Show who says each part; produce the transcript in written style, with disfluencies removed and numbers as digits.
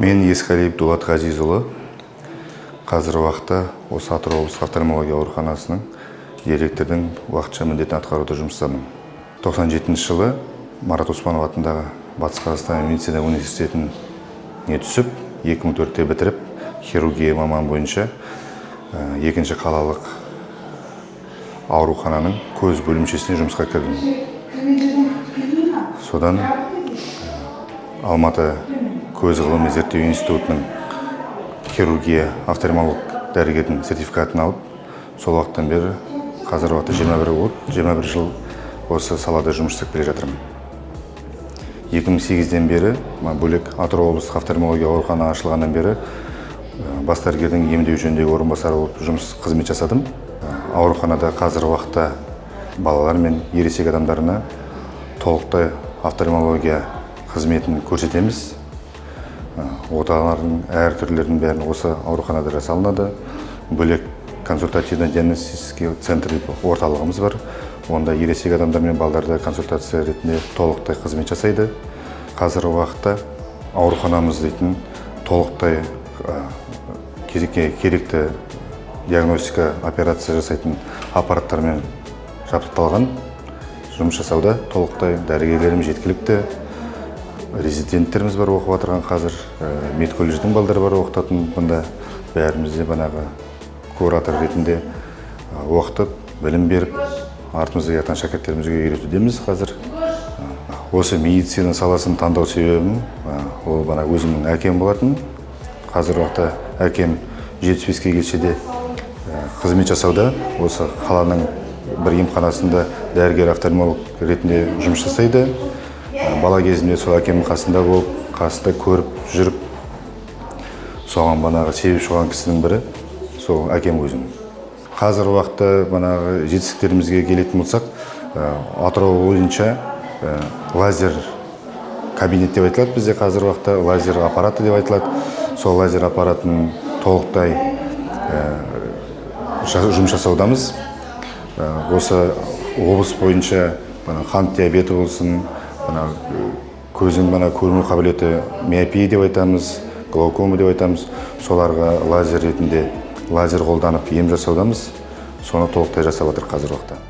Speaker 1: Мен Есқалиев Дулат Ғазизұлы, қазіргі уақытта осы Атырау облыстық офтальмология ауруханасының директордың уақытша міндетін атқаруда жұмыстамын. 97 жылы Марат Оспанов атындағы Батыс Қазақстан медицина университетіне түсіп, 2004-те бітіріп, хирургия маманы бойынша екінші қалалық аурухананың көз бөлімшесіне жұмысқа кірдім. Содан Алматы көз ғылыми зерттеу институтының хирургия офтальмолог дәрігердің сертификатын алып, сол уақыттан бері қазіргі уақытта 21 болып, 21 жыл осы салада жұмыс жасап келе жатырмын. 2008-ден бері бөлек Атырау облыстық офтальмология аурухана ашылғаннан бері бас дәрігердің емдеу жөніндегі орынбасары болып жұмыс қызмет жасадым. Ауруханада қазіргі уақытта балалар мен ересек адамдарына толықтай офтальмология қызметін көрсетеміз. Оталардың әр түрлерінің бәрін осы ауруханада жасалынады. Бөлек консультативно-диагностический центр деп орталығымыз бар. Онда ересек адамдар мен балаларда консультация ретінде толықтай қызмет жасайды. Қазіргі уақытта ауруханамыз дейтін толықтай кезекке керекті диагностика, операция жасайтын аппараттармен жабдықталған, жұмыс жасауда толықтай дәрігерлеріміз жеткілікті, резиденттеріміз бар оқып жатырған қазір, медколледждің балдары бар оқытатын. Бұнда бәріміз де банағы куратор ретінде оқытып, білім беріп, артымызда келе жатқан шәкірттерімізге үйретудеміз қазір. Осы медицина саласын таңдау себебім ол бана өзімнің әкем болатын. Қазіргі уақытта әкем 75-ке келсе де қызмет жасауда, осы қаланың бір емханасында дәрігер офтальмолог ретінде жұмыс жасайды. Бала кезімде сол әкемнің қасында болып, қасында көріп жүріп, соған банағы себепші болған кісінің бірі сол әкем өзім. Қазіргі уақытта банағы жетістіктерімізге келетін болсақ, Атырау бойынша лазер кабинет деп айтылады бізде, қазіргі уақытта лазер аппараты деп айтылады. Сол лазер аппаратын толықтай жұмыс жасаудамыз. Осы облыс бойынша мына қант диабеті болсын, мына көздің мына көрмеу қабілеті, миопия деп айтамыз, глаукома деп айтамыз, соларға лазер ретінде лазер қолданып ем жасаудамыз. Соны толықтай жасап жатыр қазіргі уақытта.